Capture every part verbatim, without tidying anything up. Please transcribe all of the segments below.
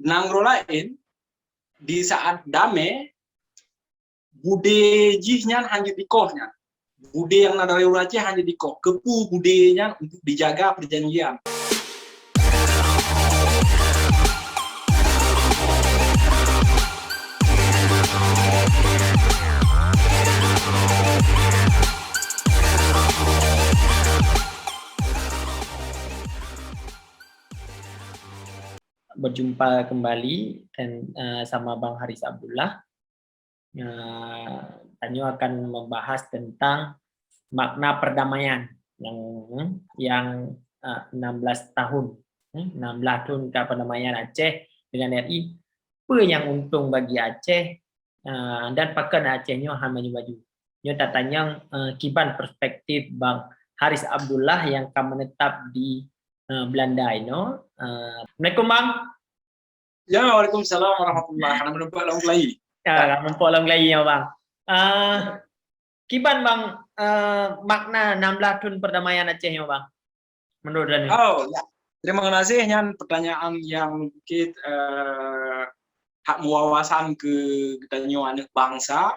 Nanggroe laén, di saat damé, budé jih nyan hana dikoh nyan. Budé nyang na dari ureuëng Aceh hana dikoh. Keupeue budé nyan untuk dijaga perjanjian. Berjumpa kembali dan, eh, sama Bang Haris Abdullah. Eh, tanyoe akan membahas tentang makna perdamaian yang, yang, eh, enam belas tahun, eh, enam belas tahun ka perdamaian Aceh dengan R I. Peue nyang untông bagi Aceh, eh, dan pakon Aceh nyoe hana maju-maju? Nyoe tatanyong, eh, kiban perspektif Bang Haris Abdullah yang ka menetap di, eh, Belanda inoe. Eh, Assalamualaikum, Bang. Ya, waalaikumsalam warahmatullahi. Hana meunumpak lam kelai. Ya, meunumpak lam kelai, ya, Bang. Ah, kiban, Bang, eh, makna enam belas thon perdamaian Aceh nyoe, Bang? Menurut Anda? Oh, ya. Terima kasih, nyan pertanyaan nyang mungkin, eh, hak mewawasan keu geutanyoe aneuk bangsa.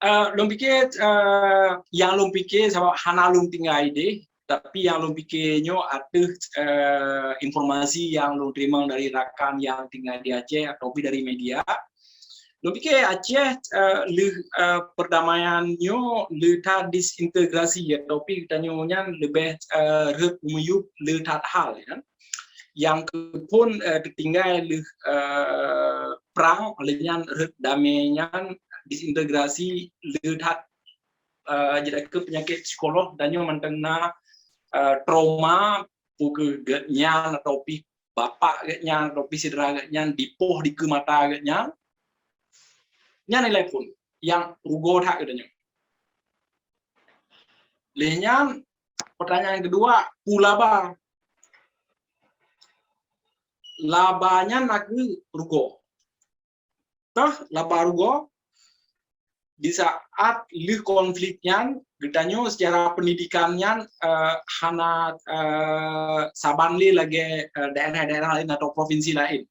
Eh, lôn pike, eh, nyang lôn pike sabab hana lôn tinggai deh, tapi nyang lôn pike nyoe ateueh, eh, informasi nyang lôn teurimong dari rakan nyang tinggai di Aceh atau pi dari media. Lôn pike Aceh, eh, lheueh, eh, perdamaian nyoe lheueh that disintegrasi atau pi geutanyoe nyan leubeh, eh, rhot meuyueb lheueh that hal, ya. Nyang keuphon, eh, teutinggai lheueh, eh, prang, lheueh nyan rhot damé nyan disintegrasi lheueh that, eh, jeuet keu peunyakét psikolog dan nyoe mantong na, eh, trauma, peu kheueh geuh nyan atau pih bapak geuh nyan atau pih syedara geuh nyan dipoh dikeue mata geuh nyan. Nyan ilée phon nyang rugoe that geutanyoe. Lheueh nyan, pertanyaan keudua, peue laba? Laba nyan na kheueh rugoe. Toh, laba rugoe, di saat lheueh konflik nyan, geutanyoe secara pendidikan nyan, eh, hana, eh, saban lé lagée, eh, daerah-daerah laén atau provinsi laén.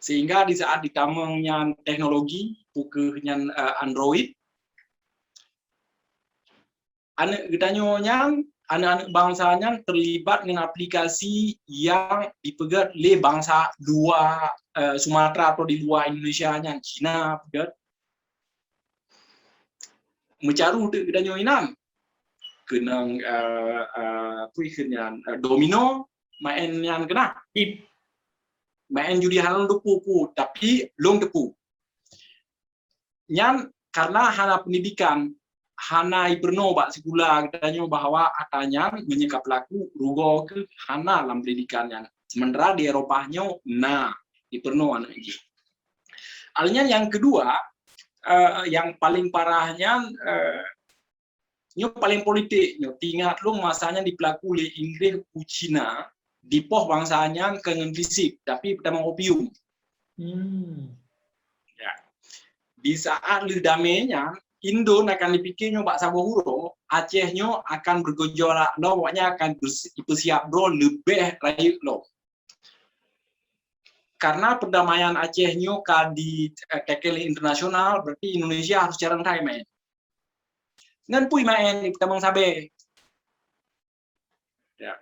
Sehingga di saat ditamong nyan teknologi, peu kheueh nyan, eh, Android, aneuk geutanyoe nyan, aneuk-aneuk bansa nyan teulibat ngon aplikasi nyang dipeugét lé bansa luwa, eh, Sumatera atau di luwa Indonesia nyan, Cina peugét. Meucaru teuk geutanyoe inan. Keunong, eh, eh, peue kheun nyan, eh, domino, maén nyan keunan. Maén judi hana lôn teupeu, tapi lôn teupeu. Nyan karena hana pendidikan, hana ipeurunoe bak sikula geutanyoe bahwa ata nyan meunyoe ka peulaku rugoe kheueh hana lam pendidikan nyan. Sementara di Eropa nyoe na ipeurunoe aneuk jih. Alnyan nyang keudua, eh, nyang paleng parah nyan, eh, nyoe paleng politik nyoe. Teuingat lôn masa nyan dipeulaku lé Inggréh u Cina, dipoh bansa nyan kon ngon fisik, tapi peutamong opium. Hmm. Ya. Di saat lheueh damé nyan, Indon akan dipike nyoe bak saboh uroe, Aceh nyoe akan bergejolak lom, awaknyan akan bers-, ipeusiap droe leubeh rayeuk lom. Karena perdamaian Aceh nyoe ka di, eh, tackle internasional, berarti Indonesia harus carông that maén. Ngon peue maén, ipeutamong sabe. Ya.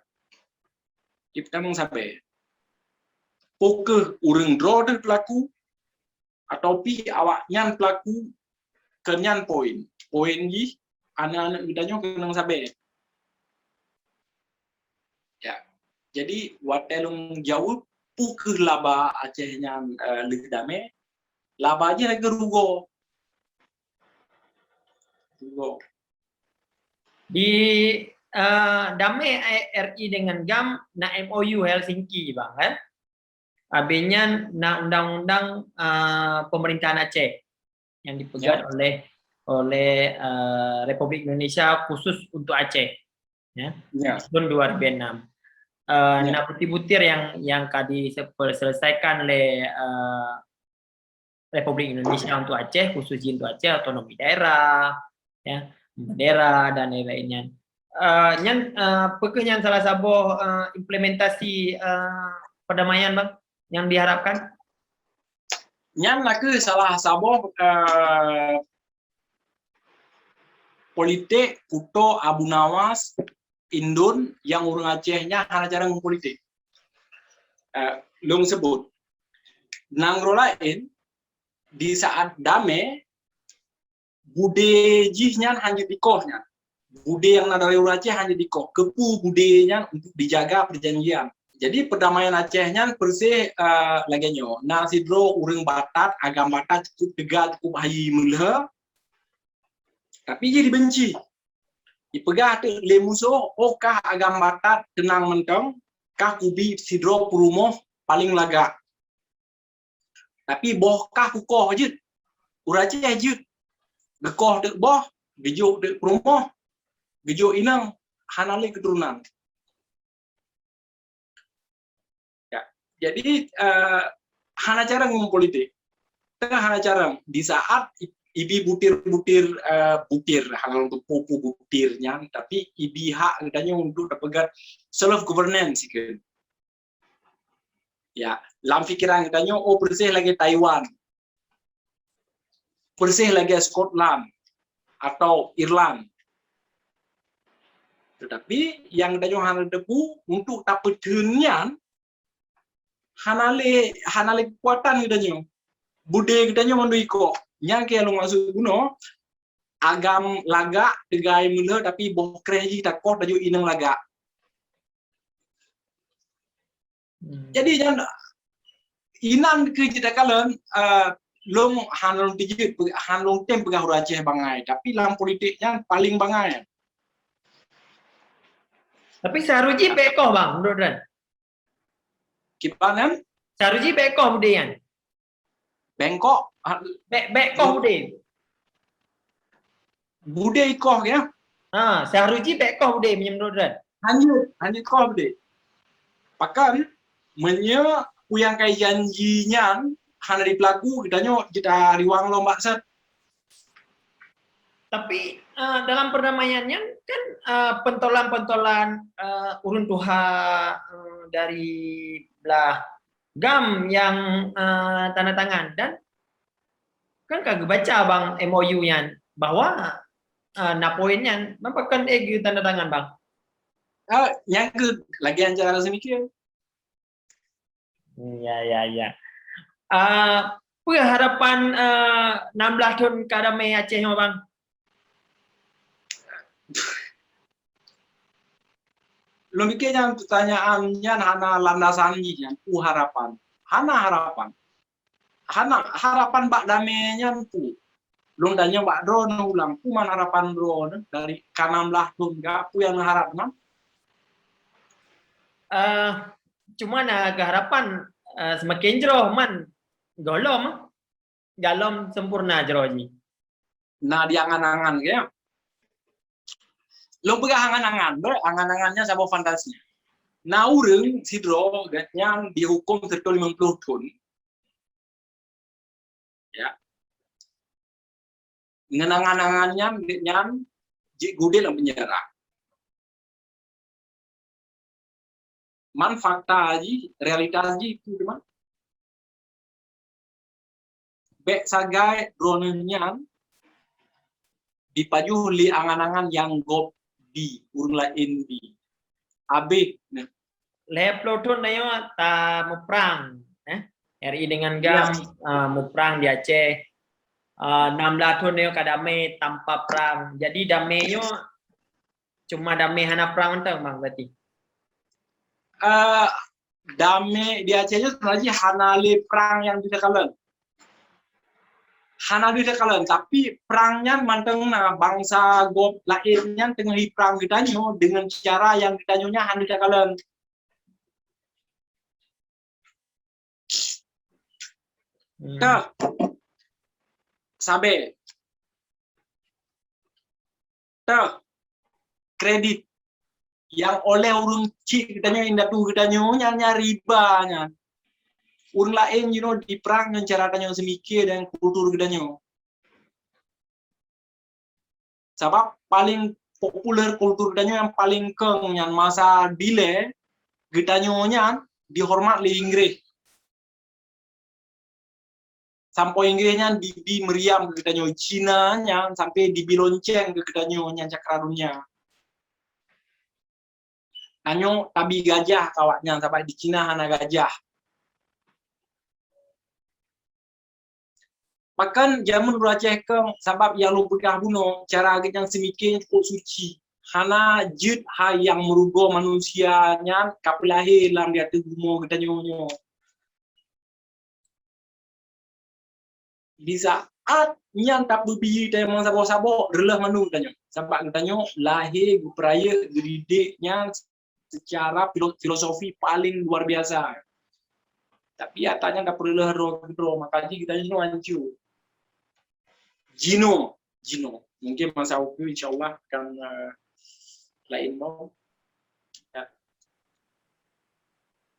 Ipeutamong sabe. Peu kheueh ureuëng droe deuh peulaku, atau pih awaknyan peulaku, keu nyan poin. Poin jih, aneuk-aneuk geutanyoe keunong sabe. Ya. Jadi, watée lôn jaweueb, peu kheueh laba Aceh nyan, eh, lheueh damé, laba jih lagée rugoe. Rugoe. Di, eh, damé R I dengan GAM na M O U Helsinki, Bang, kan? Abis nyan na undang-undang, eh, pemerintahan Aceh yang dipeugét oleh, oleh, eh, Republik Indonesia khusus untuk Aceh. Ya. Ya. Tahun dua ribu enam. Eh, ya. Na butir-butir yang, yang ka diselesaikan oleh, eh, Republik Indonesia untuk Aceh, khusus jih untuk Aceh, otonomi daerah, ya, bendera dan lain-lainnya. Eh, nyan, eh, peu kheueh nyan salah saboh, eh, implementasi, eh, perdamaian, Bang, nyang diharapkan? Nyan nakeuh salah saboh, eh, politik kuto Abu Nawas Indon nyang ureuëng Aceh nyan hana jarang politik. Eh, lôn sebut. Nanggroe laén, di saat damé, budé jih nyan hana dikoh nyan. Budé nyang na dari ureuëng Aceh hana dikoh. Keupeue budé nyan untuk dijaga perjanjian. Jadi perdamaian Aceh nyan persis, eh, lagée nyoe. Na sidroe ureuëng Batak, agam Batak cukup teuga, cukup hayi meulhö, tapi jih dibenci. Ipeugah teuk lé musoh, "Oh, kah agam Batak teunang mantong, kah kubi sidroe peurumoh paleng lagak. Tapi boh kah kukoh jeuet, ureuëng Aceh jeuet. Geukoh teuk boh, geujok teuk peurumoh, geujok inong, hana lé keuturonan." Ya, jadi, eh, hana jarang ngomong politik. Teuh hana jarang. Di saat i-, ibi butir-butir, eh, butir, hana lôn tupeue peue butir nyan, tapi ibi hak geutanyoe untuk dapeugah self governance sikeu. Ya, lam pikiran geutanyoe, oh, persis lagée Taiwan, persis lagée Scotland atau Ireland. Tetapi nyang geutanyoe hana teupeu, untuk tapeutheun nyan, hana lé, hana lé keukuatan geutanyoe. Budé geutanyoe mandum ikoh. Nyan keuh nyang lôn maksud bunoe, agam lagak teuga meulhö, tapi boh kréh jih takoh tajok inong lagak. Hmm. Jadi nyan inan keuh jeuet takalon, eh, lôn hana lôn tijeuet, hana lôn tem peugah ureuëng Aceh bangai, tapi lam politik nyan paleng bangai. Tapi seuharôh jih bèk koh, Bang, menurut droen? Kiban nyan? Seuharôh jih bèk koh budé nyan. Bengkok, ah, bèk, bèk koh budé. Budé ikoh, ya? Ha, seuharôh jih bèk koh budé meunyoe menurut droen. Hana jeuet, hana jeuet koh budé. Pakon, meunyoe peue nyang ka janji nyan hana jipeulaku, geutanyoe jeuet tariwang lom bak sat. Tapi, eh, dalam perdamaian nyan kan, eh, pentolan-pentolan, eh, ureuëng tuha, eh, dari blah GAM nyang, eh, tanda tangan dan kan ka geubaca bang M O U nyan bahwa, eh, na poin nyan, meupakan eh geutanda tangan, Bang? Ah, nyang keu lagèe cara seumikieu. Ya, ya, ya. Ah, peue harapan, eh, nam blah thon ka damé Aceh nyoe, Bang? Lôn pikir nyan pertanyaan nyan hana landasan jih nyan, peue harapan. Hana harapan. Hana harapan bak damé nyan peue. Lôn tanyong bak droeneuh ulang, peue man harapan droeneuh dari ka nam blah thon ka, peue nyang neuharap nyan? Eh, cuma na keuharapan, eh, seumaken jroh man gohlom. Gohlom sempurna jroh jih. Na di angan-angan, ya. Lôn peugah angan-angan, beuh, angan-angan nyan saboh fantasi. Na ureuëng sidroe gobnyan dihuköm siratoh limong ploh thon. Ya. Ngon angan-angan nyan, gobnyan jeuet geuudép lam penjara. Man fakta jih, realitas jih, peue teuma. Bèk sagai droeneuh nyan dipajoh lé angan-angan nyang gob bi, ureuëng laén bi. Abéh, nah. Lhèe ploh thon nyoe ta muprang, eh? R I dengan GAM, ya, ah, muprang di Aceh. Ah, nam blah thon nyoe ka damé tanpa prang. Jadi damé nyoe cuma damé hana prang mantong, Bang, berarti? Eh, damé di Aceh nyoe sebenarnya hana lé prang nyang dikalon. Hana dikalon, tapi prang nyan mantong na, bansa gob laén nyan teungoh jiprang geutanyoe dengan cara nyang geutanyoe nyan hana dikalon. Hmm. Teuh. Sabé. Teuh. Kredit. Nyang oleh ureuëng chik geutanyoe, indatu geutanyoe nyan, nyan riba nyan. Ureuëng laén jinoe diprang ngon cara tanyoe seumiké dan kultur geutanyoe. Sabab paléng populer kultur geutanyoe nyang paléng keng nyan masa dilée geutanyoe nyan dihoreumat lé Inggréh. Sampoe Inggréh nyan dibi meuriam keu geutanyoe, Cina nyan sampoe dibi lonceng keu geutanyoe nyang cakra dunia. Tanyoe tabi gajah keu awaknyan sabab di Cina hana gajah. Bahkan jameun ureuëng Aceh kong, sabab nyang lôn peugah bunoe, cara geuhnyan seumike cukôp suci. Hana jeuet hai nyang meurugoe manusia nyan ka peulahé lam di ateueh bumoe geutanyoe nyoe. Di saat nyan tapeubiyeu teurimong saboh-saboh, reuloh mandum geutanyoe. Sabab geutanyoe lahé geupeurayeuk geudidik nyan secara filo-, filosofi paling luar biasa. Tapi ata nyan tapeureuloh droe keudroe, maka jih geutanyoe nyoe hancô. Jinoe, jinoe. Mungkin masa waktu insya Allah akan, eh, lain mau. Ya.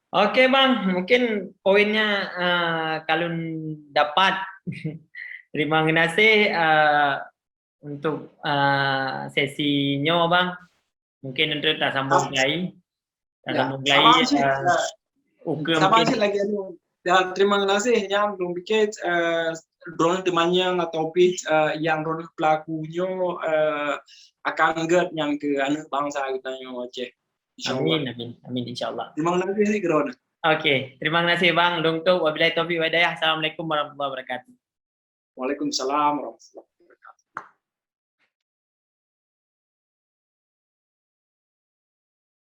Oke bang, mungkin poinnya, eh, ka lôn dapat. Terima kasih, eh, untuk, eh, sesi nyoe bang. Mungkin untuk tasambung lagi. Tasambung lagi, eh, ukeue mungkin. Sama cit lagi anu. Ya, terima kasih nyan, lôn pikir, eh, droeneuh teumanyong atau pih, eh, nyang droeneuh peulaku nyoe, eh, akan gét nyan keu aneuk bansa geutanyoe Aceh. Insya Allah. Amin, amin, amin, insya Allah. Terima kasih keu droeneuh. Oke, terima kasih bang. Lôn tutup, wabillahi taufiq wal hidayah. Assalamualaikum warahmatullahi wabarakatuh. Waalaikumsalam warahmatullahi wabarakatuh.